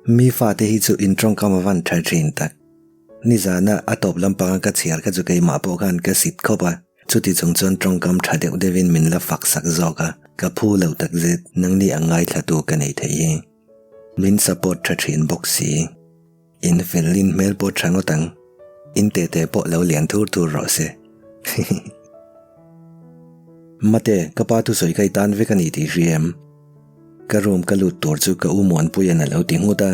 Mi fate hi chu in tawngkam a van tha thin tak. Nizana a tawp lampanga ka chhiar kha chu keimah pawh khan ka sit khawp a, chuti chung chuan tawngkam tha deuh deuhin min la fak sak zawk a, ka phu lo takzet nangni ang ngaithlatu ka nei thei hi. Min support tha thin bawk si. In fel in hmel pawh tha ngawt ang. In tete pawh lo lian thur thur rawh se. Mate, ka pa thusawi kha i tan vek a ni tih hria em? Ka room ka lut tur chu ka u Muanpuia'n a lo ti nghut a.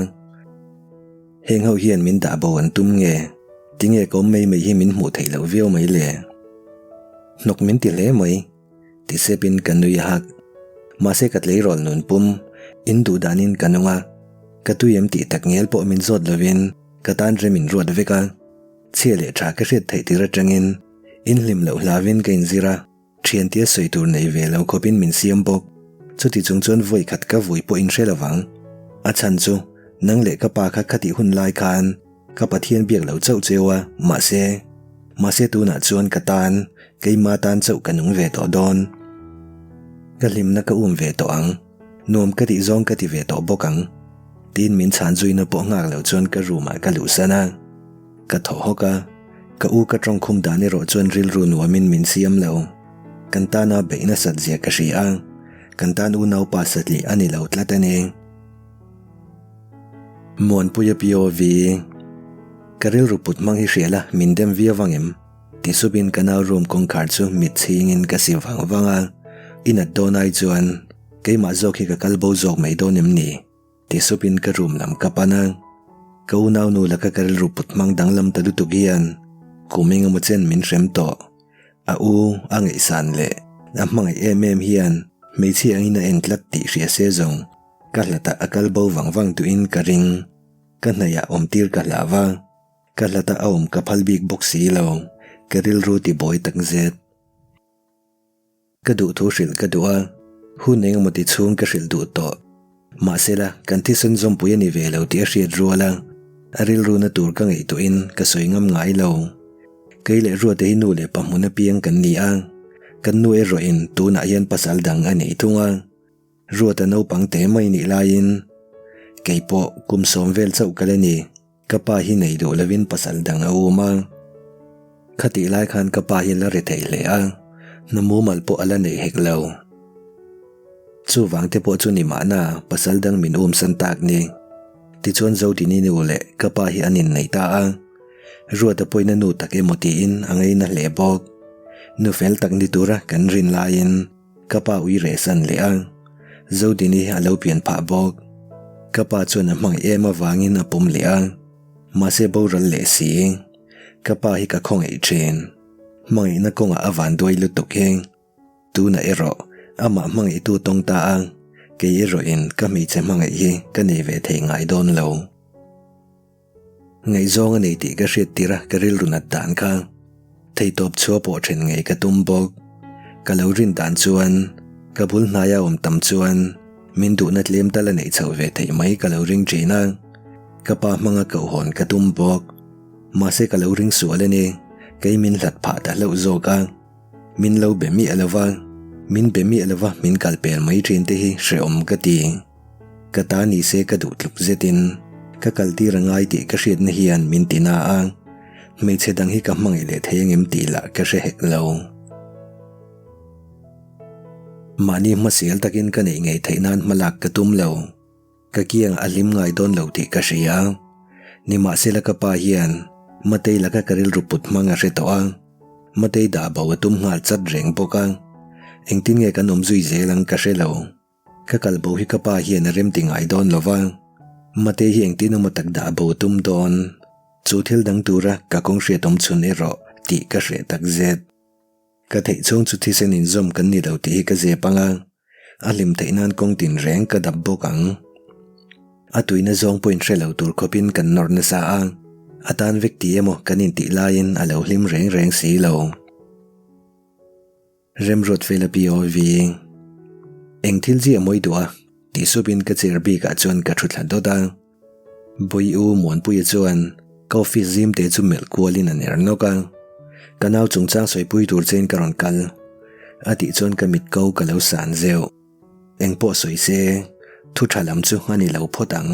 Heng ho hian min dah bo an tum nge? Tinge ka awm mai mai hi min hmuh theih loh viau mai le? Hnawk min ti hle mai. Ti sepin ka nui a hak. Mahse ka tleirawl nun pum, in duh danin ka nung a. Ka tui em tih tak ngel pawh min zawt lovin ka tan rem in ruat vek a. Chhia leh tha ka hriat theih tir atangin in hlim loh hlavin ka inzir a, thiantia sawi tur nei ve lo khawpin min siam bawk. Chuti chung chuan vawi khat ka vui pawh in hre lovang. A chhan chu nang leh ka pa kha khatih hun lai khan Ka Pathian biak lo chauh cheu a, mahse, mahse tunah chuan ka tan, keima tan chauh ka nung ve tawh dawn. Ka hlimna ka um ve tawh ang, nuam ka tih zawng ka ti ve tawh bawk ang. Tiin min chhan zuina pawh nghak lo chuan ka room ah ka luhsan a. Ka thaw hawk a, ka u ka tawngkhum dan erawh chuan rilru nuamin min siam lo. Kan tana beih nasat zia ka hria a, kan tan unaupa satliah a ni lo tlat a ni. Muanpuia POV, Ka rilru put hmang hi hria la, min dem viau vang em? Ti supin ka nau room kawngkhar chu mit chhingin ka si vang vang a, i nat dawn ai chuan keimah zawk hi ka kal bo zawk mai dawn em ni? Ti supin ka room lam ka pan a, ka unaunu laka ka rilru put hmang danglam ta lutuk hian kum engemaw chen min hrem tawh. A u a ngaihsan leh a hmangaih em em hian hmeichhia angin a en tlat tih hria se zawng. Ka hlatah a kal bo vang vang duhin ka ring. Ka hnaihah awm tir ka hlah va, ka hlatah a awm ka phal bik bawk si lo, ka rilru ti buai tak zet. Ka duh thu hrilh ka duh a, hun engemaw ti chhung ka hrilh duh tawh. Mahsela, kan thisen zawmpui a ni ve lo tih a hriat rual a, a rilru na tur ka ngaihtuahin ka sawi ngam ngai lo. Kei leh Ruate hi nu leh pa hmun apiang kan ni a, kan nu erawhin tunah hian pasal dang a nei thung a. Ruata naupang te mai nih laiin kei pawh kum sawm vel chauh ka la ni, ka pa hi nei duh lovin pasal dang a um a. Khatih lai khan ka pa hi la ri thei hle a, hna mumal pawh a la nei hek lo. Chuvang te pawh chu ni mahna pasal dang min um san tak ni. Tichuan Zodini nu leh ka pa hi an inneih ta a, Ruata pawhin a nu tak emaw tiin a ngaina hle bawk. Nu fel tak ni tura kan rin laiin, Ka pa ui reh san leh a, Zodini a lo pian phah bawk. Ka pa chuan a hmangaih em avangin a pawm leh a, mahse boral leh si. Ka pa hi ka khawngaih thin. Hmangaihna kawngah a van duai lutuk hi. Tunah erawh amah hmangaihtu tawng ta a, kei erawhin ka hmeichhe hmangaih hi ka nei ve thei ngai dawn lo. Ngaihzawng a nei tih ka hriat tir a ka rilru nat dan kha theitawp chhuah pawh then ngei ka tum bawk. Ka lo rin dan chuan ka bul hnaia awm tam chuan min duhna tlem tal a neih chhoh ve theih mai ka lo ring thin a, ka pa hmanga kohhawn ka tum bawk. Mahse ka lo ring sual a ni, kei min hlat phah ta hlauh zawk a, min lo be miah lova, min be miah lova min kal pel mai thin te hi hrehawm ka ti. Ka ta ni se ka duh tluk zetin ka kaltir a ngai tih ka hriatna hian min ti na a, hmeichhe dang hi ka hmangaih leh thei angem tih lah ka hre hek lo. Mahni hmasial takin ka neih ngei theih nan hmalak ka tum lo. Ka kiangah a hlim ngai dawn lo tih ka hria. Nimahsela ka pa hian Matei laka ka rilru put hmang a hre tawh a, Matei dah bo a tum nghal chat reng bawk a, engtin nge kan awm zui zel ang ka hre lo. Ka kal bo hi ka pa hian a rem ti ngai dawn lo va, Mate hi engtin emaw tak dah bo tum dawn. Chu thil dang tura ka kawng hriat awm chhun erawh tih ka hreh tak zet. Ka theih chhung chu thisen inzawm kan ni lo tih hi ka zep ang a, a hlim theih nan kawng tin reng ka dap bawk ang. A tuina zawng pawhin hre lo tur khawpin kan nawr nasa a, a tan vek ti emaw kan intih laiin a lo hlim reng reng si lo. Remruat Fela POV Eng thil chi a mawi duh a? tih supin ka chair bikah chuan ka thu thla dawt a. Bawi U Muanpuia chuan ka office zim te chu melh kualin a ner nawk a. Ka nau chungchang sawipui tur chein ka rawn kal a tih chuan ka mit ko ka lo san zeuh. Eng pawh sawi se, thu tha lam chu a ni lo phawt ang.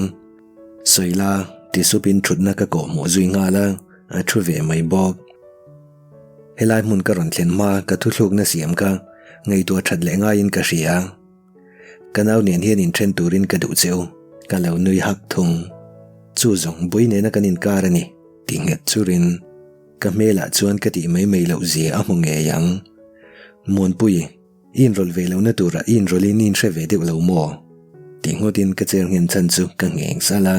Sawi la, ti supin thutna ka kawhhmuh zui nghal a, a thu ve mai bawk. Helai hmun ka rawn thlen hma ka thuthlukna siam kha ngaihtuah that leh ngaiin ka hria. Ka nau nen hian inthen turin ka duh che u, ka lo nui hak thung. Chu zawng bui nena kan inkar a ni, ti nghet churin ka hmelah chuan ka tih mai mai loh zia a hmu ngei ang. Muanpui, i inrawlh ve lohna turah i inrawlhin i inhre ve deuh lo maw? Ti ngawtin ka chair nghen chhan chu ka ngheng salh a.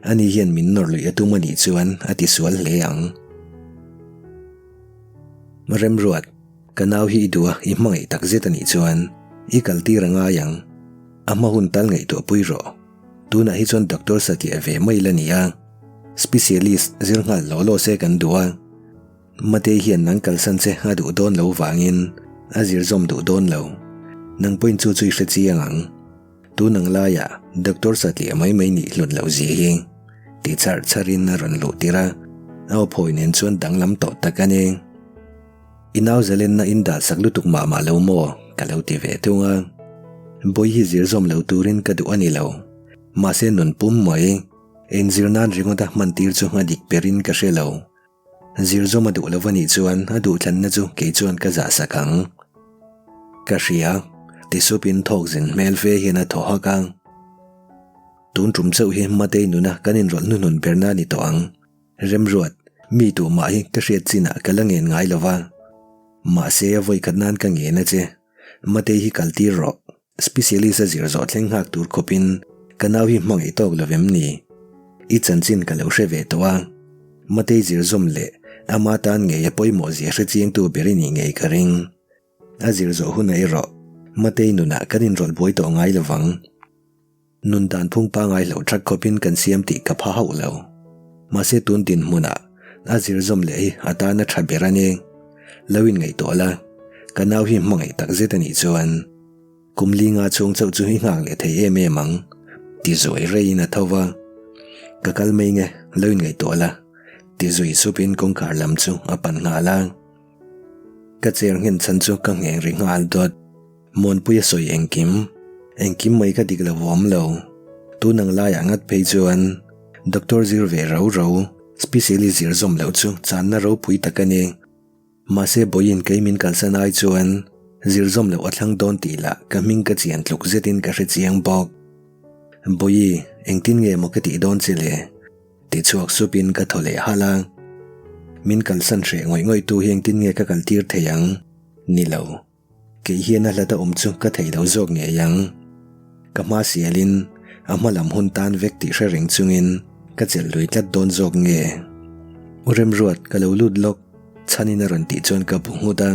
Ani hian min nawr luih a tum a nih chuan a tisual hle ang. Remruat. Ka nau hi i duh a, i hmangaih tak zet a nih chuan i kal tir a ngai ang. A hma hun tal ngaihtuah pui rawh. Tunah hi chuan doctor satliah ve mai la ni a, specialist zir nghal law law se kan duh a. Matei hian nang kalsan che a duh dawn lo vangin a zir zawm duh dawn lo. Nang pawhin chu chu i hre chiang ang. Tun ang laiah doctor satliah mai mai nih hlut loh zia hi ti charh charhin a rawn luh tir a, a aw phawi nen chuan danglam tawh tak a ni. I nau zalenna in dah sak lutuk mah mah lo maw? Ka lo ti ve thung a. Bawi hi zir zawm lo turin ka duh a ni lo. Mahse nun pum mai. Eng zir nan ringawt a hman tir chu a dik berin ka hre lo. Zir zawm a duh lo a nih chuan a duhthlanna chu kei chuan ka zah sak ang. Ka hria, ti supin thawk zin hmel fe hian a thaw hak a. Tun tum chauh hi Matei nuna kan inrawlh hnuhnun berna a ni tawh ang. Remruat, mi tu mah hi ka hriat chinah ka la ngen ngai lo va. Mahse a vawikhat nan ka ngen a che. Matei hi kal tir rawh. Specialist a zir zawh thleng nghak tur khawpin ka nau hi hmangaih tawk lo vem ni? I chanchin ka lo hre ve tawh a. Matei zir zawm leh ama tan ngei a pawimawh zia hre chiangtu ber i nih ngei ka ring. A zir zawh hunah erawh Matei nunah kan inrawlh buai tawh ngai lo vang. Nun dan phung pangai hloh that khawpin kan siam tih ka pha hauh lo. Mahse tun dinhmunah a zir zawm leh hi a tana tha ber a ni. Lo inngaihtuah la, ka nau hi hmangaih tak zet a nih chuan kum li nga chhung chauh chu i nghak leh thei em em ang ti zuai reiin a tho va. Ka kal mai nge, lo inngaihtuah la ti zui supin kawngkhar lam chu a pan nghal a. Ka chair nghen chhan chu ka ngheng ri nghal dawt. Muanpuia sawi engkim, engkim mai ka dik lo awm lo. Tun ang laiah ngat phei chuan Doctor zir ve rau rau, specialist zir zawm loh chu channa ropui tak a ni. Mahse Bawiin kei min kalsan ai chuan zir zawm loh a thlang dawn tih lah ka hming ka chian tluk zetin ka hre chiang bawk. Bawi, engtin nge maw ka tih dawn che le? Ti chhuak supin ka thaw leh halh a. Min kalsan hreh ngawih ngawih tu hi engtin nge ka kaltir thei ang? Ni lo. Kei hian a hlata awm chu ka thei lo zawk ngei ang. Ka hma sialin a hma lam hun tan vek tih hre reng chungin ka chelh lui tlat dawn zawk nge. U Remruat ka lo lut lawk, chhanin a rawn tih chuan ka bu nghut a.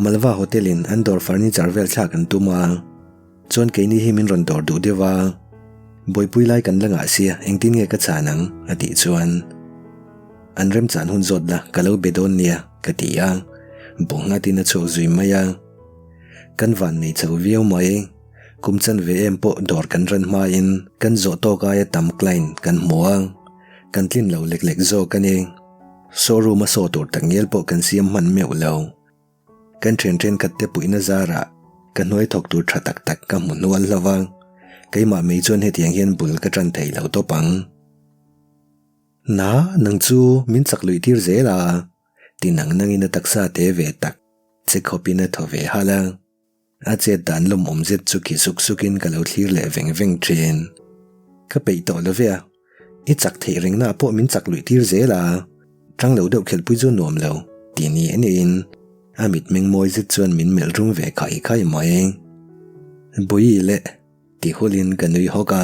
Malva Hotel in an dawr furniture vel thlak an tum a, chuan keini hi min rawn dawr duh deuh a. Buaipui lai kan la ngah sia engtin nge ka chhan ang a tih chuan. An remchan hun zawt la ka lo be dawn nia ka ti a, bu nghatin a chhuak zui mai a. Kan van nei chho viau mai, kum chan ve em pawh dawr kan ran hmain kan zawh tawk aia tam client kan hmu a, kan tlin lo lek lek zawk a ni. Showroom a saw tur takngial pawh kan siam hman meuh lo. Kan thian thenkhat te puihna zarah ka hnuai thawk tur tha tak tak ka hmu hnual hlauh a, keimah mai chuan hetiang hian bul ka tan thei lo tawp ang. Na, nang chu min chak luih tir zel a, ti nang nangin a taksa te ve tak che khawpin a thaw ve halh a. A chet dan lawmawm zet chu khi suk sukin ka lo thlir leh veng veng thin. Ka peih tawh lo ve a, i chak theih rengna ah pawh min chak luih tir zel a, tang lo deuh khelhpui chu nuam lo, ti ni eniin a mitmeng mawi zet chuan min melh rum ve khai khai mai. Bawi leh ti hulin ka nui hawk a.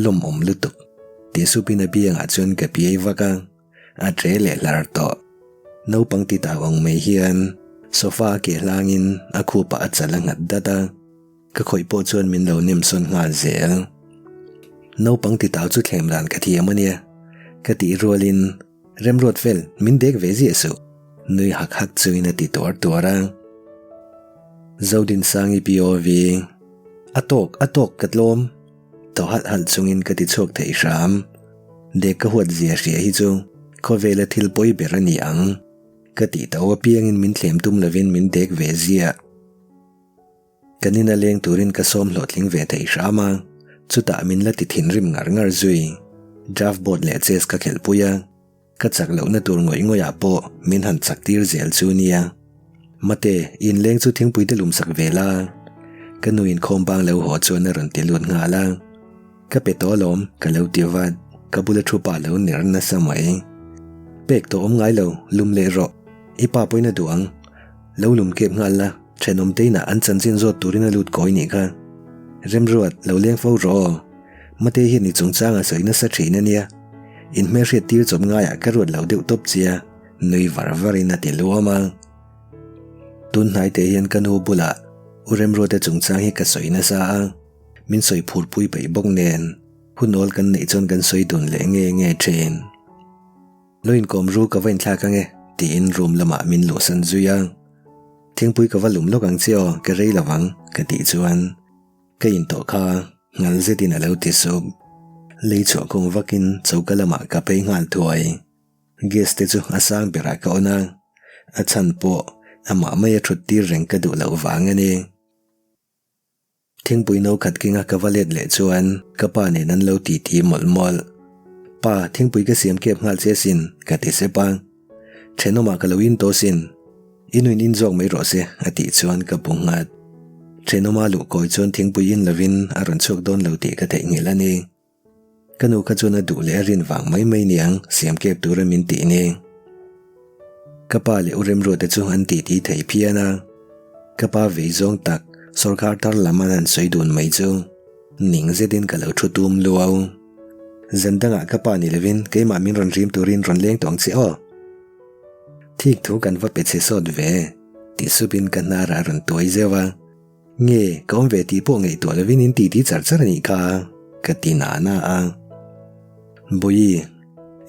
Lawmawm lutuk, tih supin a biangah chuan ka piai vak a, a ṭe leh hlar tawh. Naupang ti tau ang mai hian sofa a keh hlangin a khupah a chal a nghat dat a, ka khawih pawh chuan min lo nem sawn nghal zel. Naupang ti tau chu thlem dan ka thiam a nia, ka tih rualin Remruat fel min dek ve ziah suh, nui hak hak chungin a ti tuar tuar a. Zodinsangi POV, A tawk, a tawk ka tlawm. Thaw halh halh chungin ka ti chhuak thei hram. Dek ka huat zia hria hi chu khawvela thil pawi ber a ni ang. Ka tih tau apiangin min thlem tum lovin min dek ve ziah. Kan ina leng turin ka sawm hlawhtling ve thei hram a, Chutah min la ti thinrim ngar ngar zui. Draft board leh chess ka khelhpui a, ka chak lohna tur ngawih ngawih ah pawh min han chak tir zel chu nia. Mate, inleng chu thingpui te lum sak ve la. Ka nu inkhawm bang lo haw chuan a rawn ti lut nghal a. Ka pe tawh alawm, ka lo ti vat. Ka bula thu pa lo ner nasa mai. Pek tawh awm ngai lo, lum leh rawh. I pa pawhin a duh ang. Lo lum kep nghal la, thenawm te inah an chanchin zawt turin a lut kawi nih kha. Remruat, lo leng fo rawh aw. Mate hian i chungchang a sawi nasa thin a nia. In hmelhriat tir chawp ngaiah ka ruat lo deuh tawp chia, nui var varin a ti luam a. Tun hnaite hian ka nu bulah U Remruata chungchang hi ka sawi nasa a. Min sawi phurpui peih bawk nen, hun awl kan neih chuan kan sawi dun leh nge nge thin. Lo inkawm ru ka va inthlak ange, tiin room lamah min luhsan zui a. Thingpui ka va lum lawk ang che aw, ka rei lo ang, ka tih chuan ka intawh kha ngal zetin a lo ti sup. Lei chhuah kawng vakin choka lamah ka phei nghal thuai. Gas te chu a sang berah ka on a, a chhan pawh amah maia thut tir reng ka duh loh vang a ni. Thingpui no khat kinga ka va let leh chuan ka pa nen an lo titi mawlh mawlh. Pa, thingpui ka siam kep nghal che sin, ka ti sep a. Thenawmah ka lo in tawh sin. I nuin in zawk mai rawh se, a tih chuan ka bu nghat. Thenawma luh kawi chuan thingpui in lovin a rawn chhuak dawn lo tih ka theihnghilh a ni. Ka nu kha chuan a duh leh a rin vang mai mai niang siam kep tura min tih ni. Ka pa leh u Remruata chu an titi thei phian a, ka pa vei zawng tak sawrkar thar lam an han sawi dun mai chu ning zetin ka lo thu tum luau. Zan dangah ka pa ni lovin keimah min rawn rim turin rawn leng tawng che aw. Thik thu kan va pe chhe sawt ve, ti supin ka hnarah a rawn tuai zeuh a. Nge, ka awm ve tih pawh ngaihtuah lovin in titi char char a nih kha, ka ti na na a. Bawihi,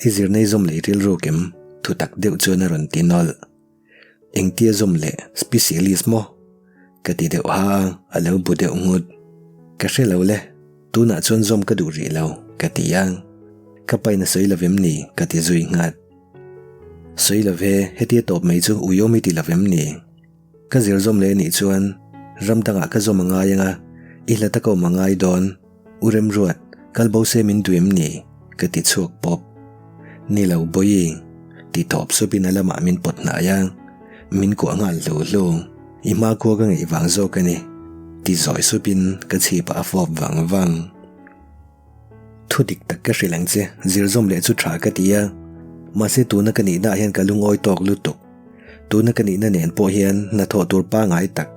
i zirnei zawm leh i rilru kem, thutak deuh chuan a rawn ti nawlh. Engtia zawm leh specialist maw? Ka ti deuh ha a, a lo bu deuh nghut. Ka hre lo le, tunah chuan zawm ka duh rih lo, ka ti a. Ka pain a sawi lo vem ni? Ka ti zui nghat. Sawi lo ve, hetia tawp mai chu uiawm i ti lo vem ni? Ka zir zawm leh anih chuan ram dangah ka zawm a ngai anga, i hla taka awm a ngai dawn. U Remruat, kal bo se min duh em ni? Ka ti chhuak pawp. Ni lo Bawihi, ti tawp supin a lamah min pawt hnai a, min kuah nghal hlu hlu. I hmakhua ka ngaih vang zawk a ni, ti zawi supin ka chhipah a fawp vang vang. Thu dik tak ka hrilh ang che, zir zawm leh chu tha ka ti a, mahse tuna ka nihna ah hian ka lungawi tawk lutuk. Tuna ka nihna nen pawh hian hnathawh tur pangai tak,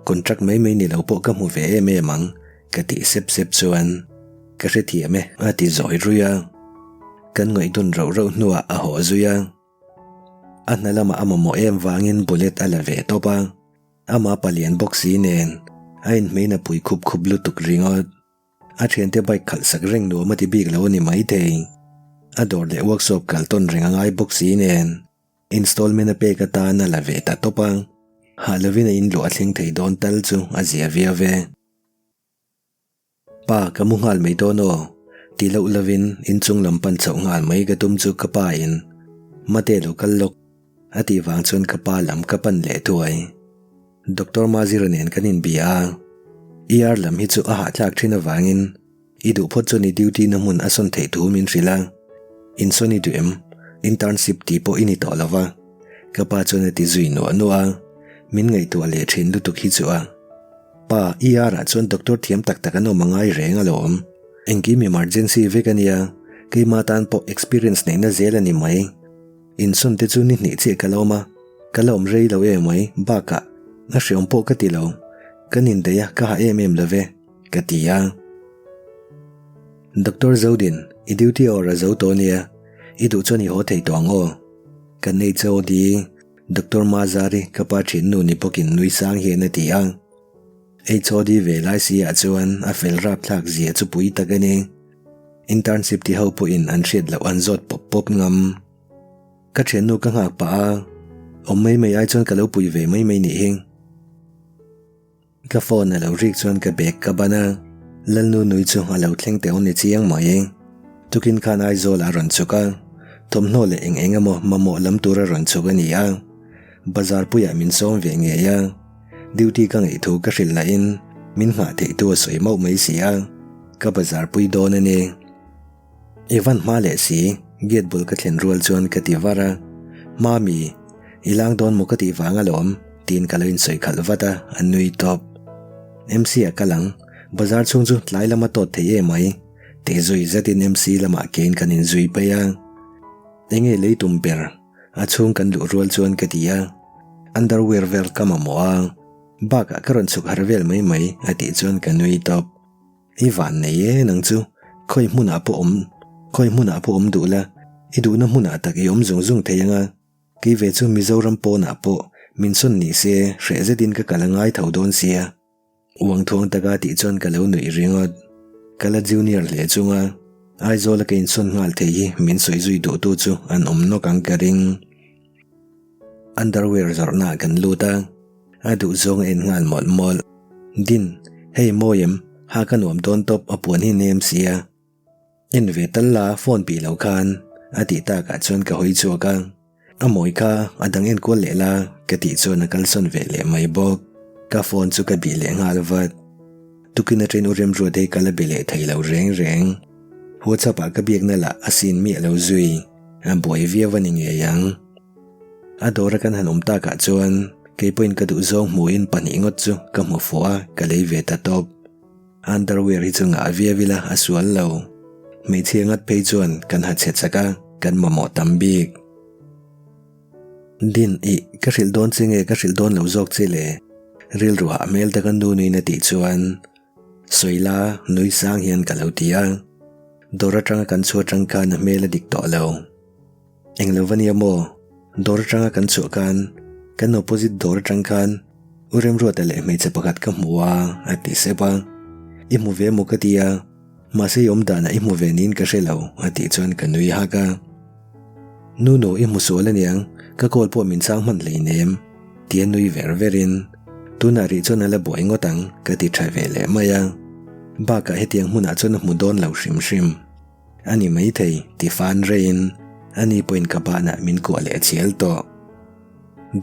contract mai mai ni lo pawh ka hmu ve em em ang, ka tih sep sep chuan ka hrethiam e a ti zawi rui a. Kan ngaih dun rauh rauh hnuah a haw zui a. A hna lamah a mamawh em vangin bullet a la ve tawp a, ama palian bawk si nen a inhmeina pui khup khup lutuk ringawt. A thiante bike khalh sak reng nuam a ti bik lo a ni maithei. A dawr leh workshop kal tawn reng a ngai bawk si nen installment a pek atan a la ve ta tawp a, hah lovin a inluah a thleng thei dawn tal chu a zia viau ve. Pa, ka mu nghal mai dawn aw, ti loh lovin inchung lam pan chhoh nghal mai ka tum chu ka pa in Mate lo kal lawk a tih vang chuan ka pa lam ka pan leh thuai. Doctor Mazira nen kan inbia a, ER lam hi chu a hahthlak thin avangin i duh phawt chuan i duty na hmun a sawn theih thu min hrilh a, insawn i duh em? Internship tih pawh i ni tawh lo va, ka pa chuan a ti zui nuah nuah a, min ngaihtuah leh thin lutuk hi chu a. Pa, ER ah chuan doctor thiam tak tak an awm a ngai reng alawm, engkim emergency vek a nia, keima tan pawh experience neihna zel a ni mai. Insawn te chu ni hnih chiah ka la awm a, ka la awm rei lo em mai, bakah a hreawm pawh ka ti lo, kan indaih a ka hah em em lo ve, ka ti a. Doctor Zodin, i duty hour a zo tawh nia, i duh chuan i haw thei tawh ang aw. Kan HOD, Doctor Mazari, ka pa thinnu ni bawkin nui sang hian a ti a. HOD ve lai si ah chuan a fel rapthlak zia chu pui tak a ni. Internship ti ho pawhin an hriat loh an zawt pawp pawp ngam. Ka thiannu ka nghak pah a, awm mai mai ai chuan ka lo pui ve mai mai nih hi. Ka phone a lo rik chuan ka bag ka ban a, Lalnu nui chu a lo thleng teh awm ni chiang mai. Tukin khan Aizawl ah a rawn chhuk a, thawmhnaw leh eng eng emaw mamawh lam tur a rawn chhuk a ni a. Bazar puiah min sawm ve ngei a, duty ka ngaih thu ka hrilh lahin min nghah theih tu a sawi mauh mai si a. Ka bazar pui dawn a ni. I van hma leh si, gate bul ka thlen rual chuan ka ti var a. Mami, i lang dawn maw ka tih vang alawm, tiin ka lo insawi khalh vat a, a nui tawp. MC a kal ang, bazar chhung chu tlai lama tawt thei em mai, ti zui zetin MC lamah kein kan inzui phei a. Enge lei tum ber, a chhung kan luh rual chuan ka ti a. Underwear vel ka mamawh a, bakah ka rawn chhuk har vel mai mai, a tih chuan ka nui tawp. I van nei e nang chu, khawi hmunah pawh awm, khawi hmunah pawh awm duh la, i duhna hmunah tak i awm zung zung thei anga, kei ve chu Mizoram pawnah pawh min sawn ni se hreh zetin ka kal a ngai tho dawn sia. Uang thuang taka tih chuan ka lo nuih ringawt. Ka la junior hle chunga Aizawla ka insawn nghal thei hi min sawi zui duhtu chu an awm nawk ang ka ring. Underwear zawrhnaah kan lut a, a duh zawng a en nghal mawlh mawlh. Din, hei mawi em, ha ka nuam dawn tawp a puan hi nem sia. En ve tal la phone pih lo khan, a tih takah chuan ka hawi chhuak a. A mawi kha a dang en kual leh la ka tih chuan a kalsawn ve leh mai bawk. Ka phone chu ka bih leh nghal vat. Tukin atangin u Remruat hei ka la be leh thei lo reng reng. WhatsApp ah ka biakna lah a sin miah lo zui. A buai viau a ni ngei ang. A dawra kan han awm takah chuan kei pawhin ka duh zawng hmuhin pahnih ngawt chu ka hmu fuh a, ka lei ve ta tawp. Underwear hi chu ngah viau ila a sual lo. Hmeichhia ngat phei chuan kan ha chhe chak a, kan mamawh tam bik. Din, ih, ka hrilh dawn che nge ka hrilh dawn lo zawk che le? Rilruah hmel taka nu nuin a tih chuan Sawila nui sang hian ka lo ti a. Dawr atanga kan chhuah atang khan a hmel a dik tawh lo. Eng lo va nia maw? Dawr atanga kan chhuah khan kan opposite dawr atang khan U Remruata leh hmeichhe pakhat ka hmu a, a ti sep a. I hmu ve maw ka ti a, mahse i awm danah i hmu ve niin ka hre lo, a tih chuan ka nui hak a. Nu nu i hmu sual aniang, ka call pawh min chang hman hleinem, tia nui ver verin tunah rih chuan a la buai ngawt ang ka ti tha ve leh mai a. Bakah hetiang hmunah chuan a hmu dawn lo hrim hrim. A ni maithei, ti fan reiin ani pawhin ka banah min kuah leh chial tawh.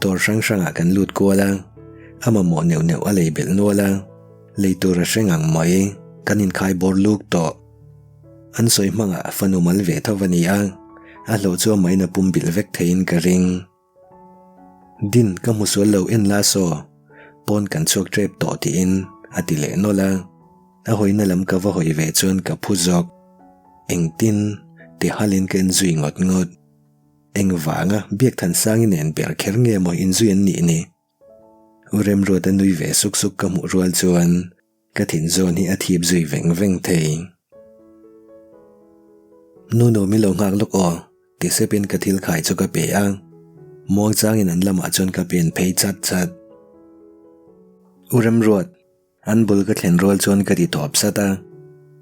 Dawr hrang hrangah kan lut kual a, a mamawh neuh neuh a lei belh nual a, lei tur a hre ngang mai, kan inkhai bawr luk tawh. An sawi hmangah fanu mal ve tho a ni a, a hlawh chu amahin a pumbilh vek theiin ka ring. Din ka hmu sual lo en la saw, pawn kan chhuak tep tawh tiin a ti leh nawlh a, a hawina lam ka va hawi ve chuan ka phu zawk. Engtin ti halin ka en zui ngawt ngawt. Engvanga Biakthansangi nen ber kher nge maw inzui an nih ni? U Remruata nui ve suk suk ka hmuh rual chuan Ka thin zawn hi a thip zui veng veng thei. Nu nu min lo nghak lawk aw, ti sepin ka thil khai chu ka pe a. Muangchangin an lamah chuan ka pen phei chat chat. U Remruat, an bul ka thlen rual chuan ka ti tawp sat a.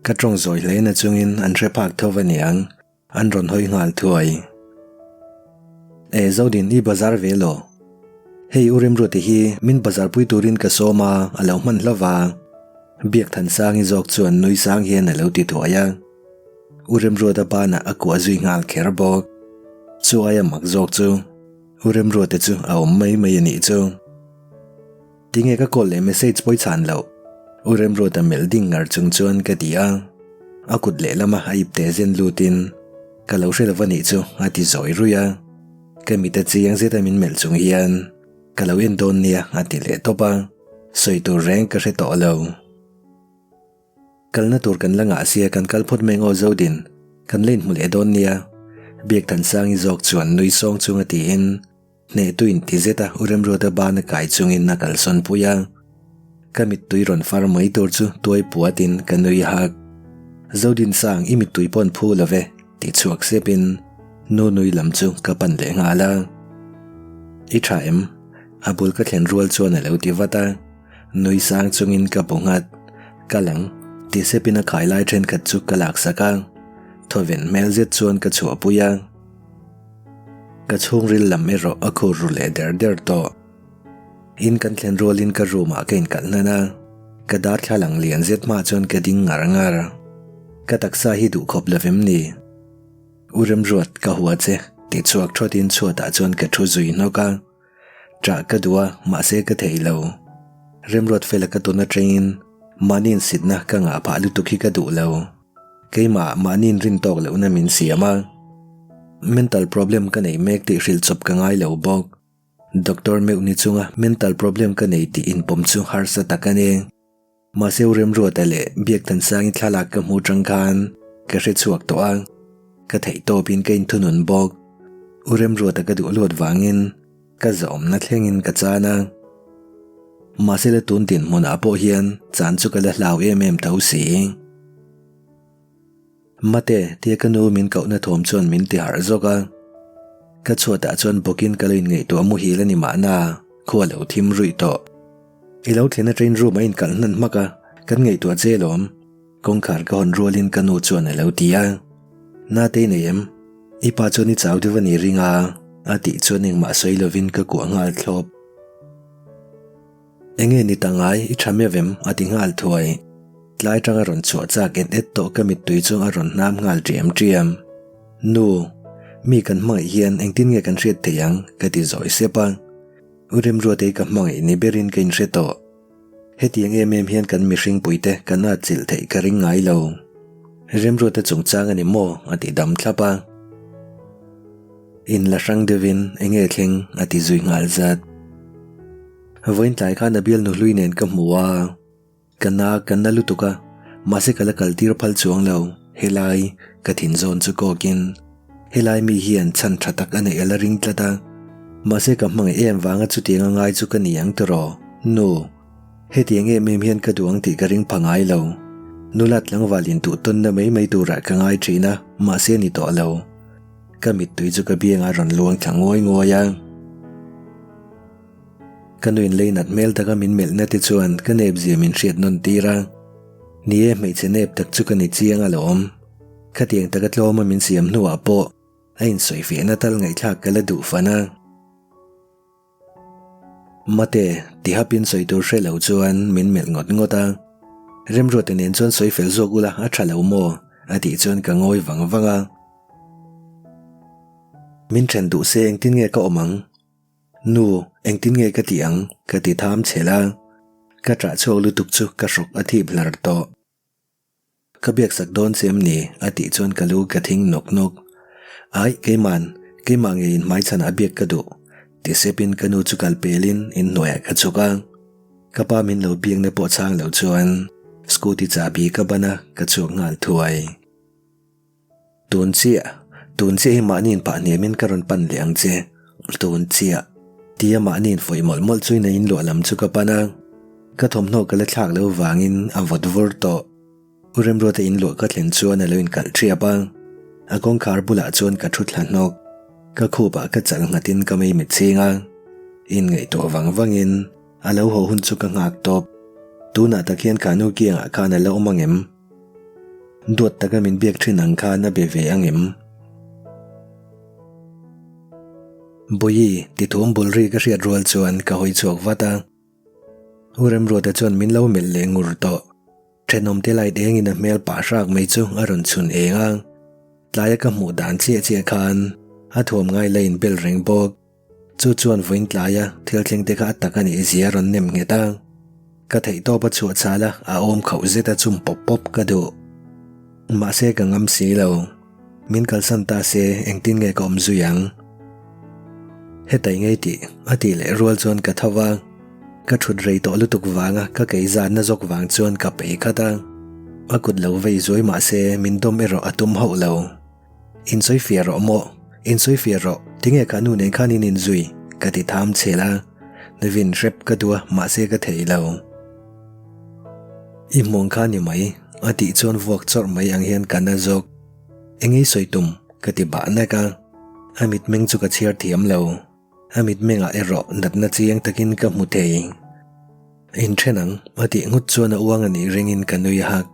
Ka tawng zawi hle na chungin an hre phak tho a niang. An rawn hawi nghal thuai. E Zodin i bazar ve lo. Hei U Remruati hi min bazar pui turin ka sawm a, a lo hman hlauh va. Biakthansangi zawk chuan nui sang hian a lo ti thuai a. U Remruata banah a kuah zui nghal kher bawk. Chu aia mak zawk chu U Remruata chu a awm mai mai a nih chu. Tinge ka call leh message pawi chhan loh? U Remruata melh ding ngar chung chuan ka ti a. A kut lehlama a ipte zen lutin, Ka lo hre lo va nih chu, a ti zawi ruih a. Ka mit a chiang zeta min melh chung hian, Ka lo en dawn nia, a ti leh tawp a. Sawi tur reng ka hre tawh lo. Kalna tur kan la ngah sia kan kal phawt mai ngaw Zodin, kan la inhmu leh dawn nia, Biakthansangi zawk chuan nui sawng chunga tiin, Hnehtuin ti zet a U Remruata bana kai chungin a kalsawn pui a. Ka mittui rawn far mai tur chu tuai puatin ka nui hak. Zodinsang i mittui pawn phu lo ve ti chhuak sepin nu nui lam chu ka pan leh nghal a. I tha em? A bul ka thlen rual chuan a lo ti vat a. Nui sang chungin ka bu nghat. Kal ang ti sepin a khai lai thenkhat chu ka laksak a. Thawven hmel zet chuan ka chhuahpui a. Ka chhungril lam erawh a khur ru leh der der tawh. In kan thlen rualin ka room ah ka inkalh hnan a, ka darthlalang lian zet hma chuan ka ding ngar ngar. Ka taksa hi duh khawp lo vem ni? U Remruat, ka hua che, ti chhuak thawtin chhuatah chuan ka thu zui hnawk a. Ṭah ka duh a, mahse ka thei lo. Remruat fela ka tawn aṭangin. Mahni insitna ka ngah phah lutuk hi ka duh lo. Keimah mahni inrin tawk lohna min siam a. Mental problem ka nei mek tih hrilh chawp ka ngai lo bawk. Doctor meuh ni chunga mental problem ka nei tih inpawm chu harsa tak a ni. Mahse u Remruata leh Biaktansangi thlalak ka hmu tang khan ka hre chhuak tawh a, ka theih tawpin ka inthunun bawk. U Remruata ka duh luat vangin ka zawmna thlengin ka chan a. Mahse la tun dinhmunah pawh hian chan chu ka la hlau em em tho si. Mate, tia ka nu min kohna thawm chuan min ti harh zawk a. Ka chhuatah chuan bawkin ka lo inngaihtuah muhil a ni mahna, khua lo thim ruih tawh. I lo thlen atangin room a inkalh hnan hmak a, kan ngaihtuah che alawm. Kawngkhar ka hawn rualin ka nu chuan a lo ti a. Nate i nei em? I pa chuan i chau deuh a ni ring a, a tih chuan engmah sawi lovin ka kuah nghal thlawp. Enge ni ta ngai i tha meuh em? a ti nghal thuai. Tlai tang a rawn chhuah chak et et tawh ka mittui chu a rawn hnam nghal ṭiam ṭiam. Nu, mi kan hmangaih hian engtin nge kan hriat theih ang? ka ti zawi sep a. U Remruatei ka hmangaih ni berin ka inhre tawh. Hetiang em em hian kan mihring puite kan atchilh theih ka ring ngai lo. Remruata chungchang a ni maw? a ti dam thlap a. In la hrang deuhin enge thleng? a ti zui nghal zat. Vawiin tlai khan a bialnu hlui nen ka hmu a, ka na ka na lutuk a, mahse ka la kal tir phal chuang lo, helai ka thin zawn chu kawkin helai mi hian chhan tha tak a neih a la ring tlat a, mahse ka hmangaih em vanga chutiang a ngai chu ka ni ang tiraw, nu, hetiang em em hian ka duh ang tih ka ring pha ngai lo, nula tlangval intuh tawnna mai mai turah ka ngai thin a, mahse ni tawh lo. Ka mittui chu ka biangah a rawn luang thla nguai nguai a. Ka nuin lei nat hmel taka min melhna te chuan ka nep zia min hriat nawn tir a. Ni e, hmeichhe nep tak chu ka ni chiang alawm. Khatiang taka tlawma min siam hnuah pawh a insawifiahna tal ngaihthlak ka la duh fan a. Mate, ti hapin sawi tur hre lo chuan min melh ngawt ngawt a. Remruata nen chuan sawi fel zawk ula a tha lo maw? a tih chuan ka ngawi vang vang a. Min then duh se engtin nge ka awm ang? Nu, engtin nge ka tih ang? ka ti tham chhel a, ka ṭah chhuak lutuk chu ka hrawk a thip hlar tawh. Ka biaksak dawn che em ni? a tih chuan ka lu ka thing nawk nawk. Aih, keiman, keimah ngeiin hmaichhanah biak ka duh, ti sepin ka nu chu kal pelin inhnuaiah ka chhuk a. Ka pa min lo biakna pawh chhang lo chuan scooty chahbi ka ban a, ka chhuak nghal thuai. Tun chiah, tun chiah hi mahni inpah hniamin ka rawn pan leh ang che, tun chiah. Tia mahni infuih mawlh mawlh chuin a inluah lam chu ka pan a, ka thawmhnaw ka la thlak loh vangin a vawt vur tawh. U Remruata inluah ka thlen chuan a lo inkalh ṭhiap a, a kawngkhar bulah chuan ka thu thla hnawk. Ka khupah ka chal nghatin ka mei mit chhing a, inngaihtuah vang vangin a lo haw hun chu ka nghak tawp. Tunah tak hian kha nu kiangah khan a la awm ang em? Duat taka min biak thin ang khan a be ve ang em? Bawihi, ti thum bul ri ka hriat rual chuan ka hawi chhuak vat a. U Remruata chuan min lo melh leh ngur tawh. Thenawmte light engin a hmel pah hrak mai chu a rawn chhun eng a. Tlaia ka hmuh dan chiah chiah khan a thuam ngai la inbel reng bawk. Chu chuan vawiin tlaia thil thleng te kha a tak a nih zia a rawn nem nghet a, ka theihtawp a chhuah chhal a, a awm khauh zet a chum pawp pawp ka duh. Mahse ka ngam si lo, min kalsan ta se engtin nge ka awm zui ang? Hetai ngei tih a tih leh rual chuan ka tho va, ka thut rei tawh lutuk vanga ka kei zatna zawk vang chuan ka pei khat a, a kut lo vei zuai mahse min dawm erawh a tum hauh lo. Insawi fiah rawh maw? Insawi fiah rawh, tinge kha nu nen khan in inzui? Ka ti tham chhel a, Navin hrep ka duh a, mahse ka thei lo. I hmuang kha ni mai, a tih chuan vuak chawrh mai ang hian ka na zawk. Eng ei sawi tum? Ka ti bah nek a, a mitmeng chu ka chhiar thiam lo. A mitmengah erawh natna chiang takin ka hmu thei. Inthen ang, a tih nghut chuan a uang a nih ringin ka nui hak.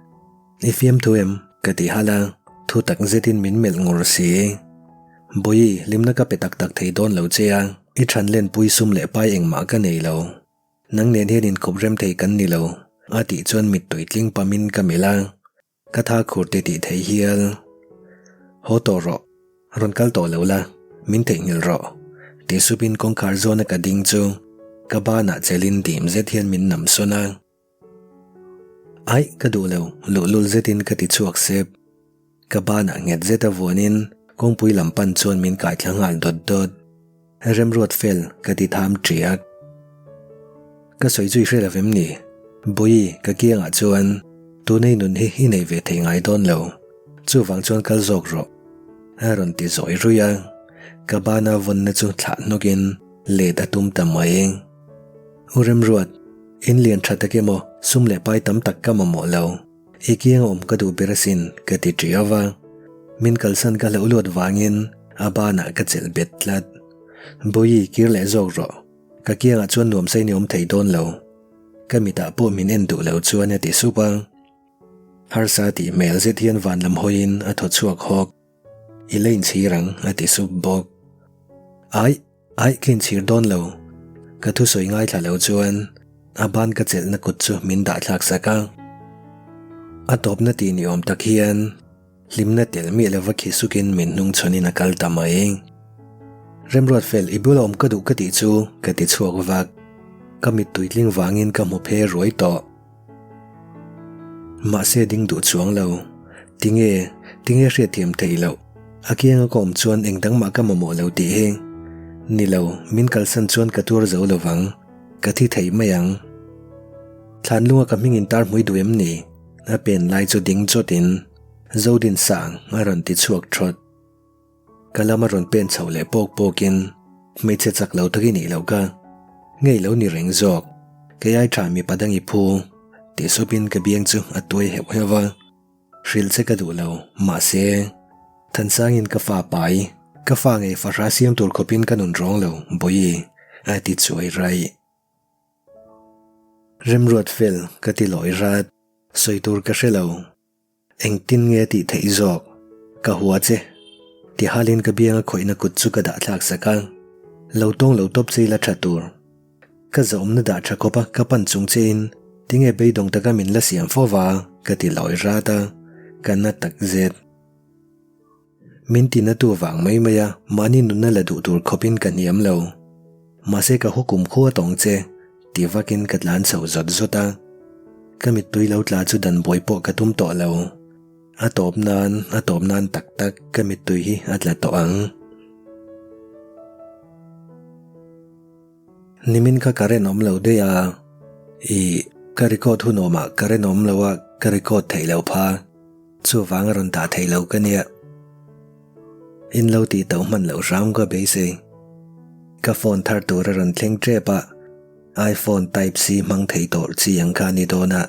I fiamthu em? Ka ti halh a, thu tak zetin min melh ngur si. Bawihi, hlimna ka pe tak tak thei dawn lo che a, i than lenpui sum leh pai engmah ka nei lo. Nang nen hian inkawp rem thei kan ni lo, a tih chuan mittui tling pamin ka melh a, ka tha khur ti tih thei hial. Haw tawh rawh, rawn kal tawh lo la, min theihnghilh rawh, ti supin kawngkhar zawna ka ding chu ka banah chelin dim zet hian min nam sawn a. Aih, ka duh lo, luhlul zetin ka ti chhuak sep. Ka banah nghet zeta vuanin kawngpui lam pan chuan min kai thla nghal dawt dawt. Remruat fel ka ti tham ṭiak. Ka sawi chu i hre lo vem ni? Bawihi, ka kiangah chuan tunei nun hi i nei ve thei ngai dawn lo. Chuvang chuan kal zawk rawh. A rawn ti zawi ruih a. Ka bana vawnna chu thlah hnawkin let a tum ta mai. U Remruat, in lian tha tak emaw sum leh pai tam tak ka mamawh lo. I kiang awm ka duh ber asin ka ti ṭiau a. Min kalsan ka hlauh luat vangin a banah ka chelh bet tlat. Bawihi kir leh zawk rawh. Ka kiangah chuan nuamsai ni awm thei dawn lo. Ka mitah pawh min en duh lo chuan a ti sup a. Harsa tih hmel zet hian van lam hawiin a thaw chhuak hawk. I la inchhir ang a ti sup bawk. Aih! Aih ka inchhir dawn lo. Ka thusawi ngaithla lo chuan a ban ka chelhna kut chu min dah thlak sak a. A tawpna tih ni awm tak hian hlimna tel miah lova khi sukin min hnung chhawnin a kal ta mai. Remruat fel i bula awm ka duh ka tih chu ka ti chhuak vak. Ka mittui tling vangin ka hmu phe ruai tawh. Mahse ding duh chuang lo. Tinge, tinge hriatthiam theih loh. A kianga ka awm chuan eng dang mah ka mamawh lo tih hi. Ni lo, min kalsan chuan ka tuar zo lovang. Ka thi thei mai ang. Thlanlunga ka hming intar hmui duh em ni? A pen lai chu ding chawtin Zodin sang a rawn ti chhuak thawt. Ka lama rawn pen chho leh pawk pawkin hmeichhe chak lo tak i nih loh ka ngei lo ni reng zawk, kei ai tha mipa dang i phu tih supin ka biang chu a tuai heuh heuh a, hrilh che ka duh lo, mahse Thansangin ka fa pai, ka fa ngei fahra siam tur khawpin ka nun rawng lo, Bawihi a ti chuai raih. Remruat fel ka ti lawi rat, sawi tur ka hre lo. Engtin nge tih theih zawk? Ka hua che. Ti halin ka bianga khawihna kut chu ka dah thlak sak a. Lo tawng lo tawp che ila tha tur. Ka zahawmna dah tha khawp a, ka pan chung che in tinge beidawng taka min la siam fo va? Ka ti lawi rat a, ka na tak zet. Min tina tu vang mai mai a, mahni nunna la duh tur khawpin ka hniam lo. Mahse ka hukum khua tawng che, ti vakin ka tlan chho zawt zawt a. Ka mittui lo tla chu dan buai pawh ka tum tawh lo. A tawp nan, a tawp nan tak tak ka mittui hi a tla tawh ang. Nimin kha current awm lo daih a, ih, ka record hun awmah current awm lo a, ka record theih lo pha. Chuvang a rawn dah theih lo ka nia. In lo tih tauh hman loh hram ka beisei. Ka phone thar tur a rawn thleng tep a, iPhone type C hmang thei tawh chi ang kha a ni dawn a.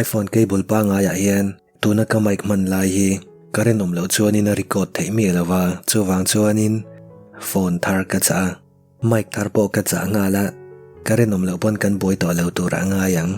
iPhone cable pangaiah hian tuna ka mic hman lai hi current awm loh chuanin a record theih miah lo va, chuvang chuanin phone thar ka chah a, mic thar pawh ka chah nghal a, current awm loh pawn kan buai tawh lo turah ngai ang.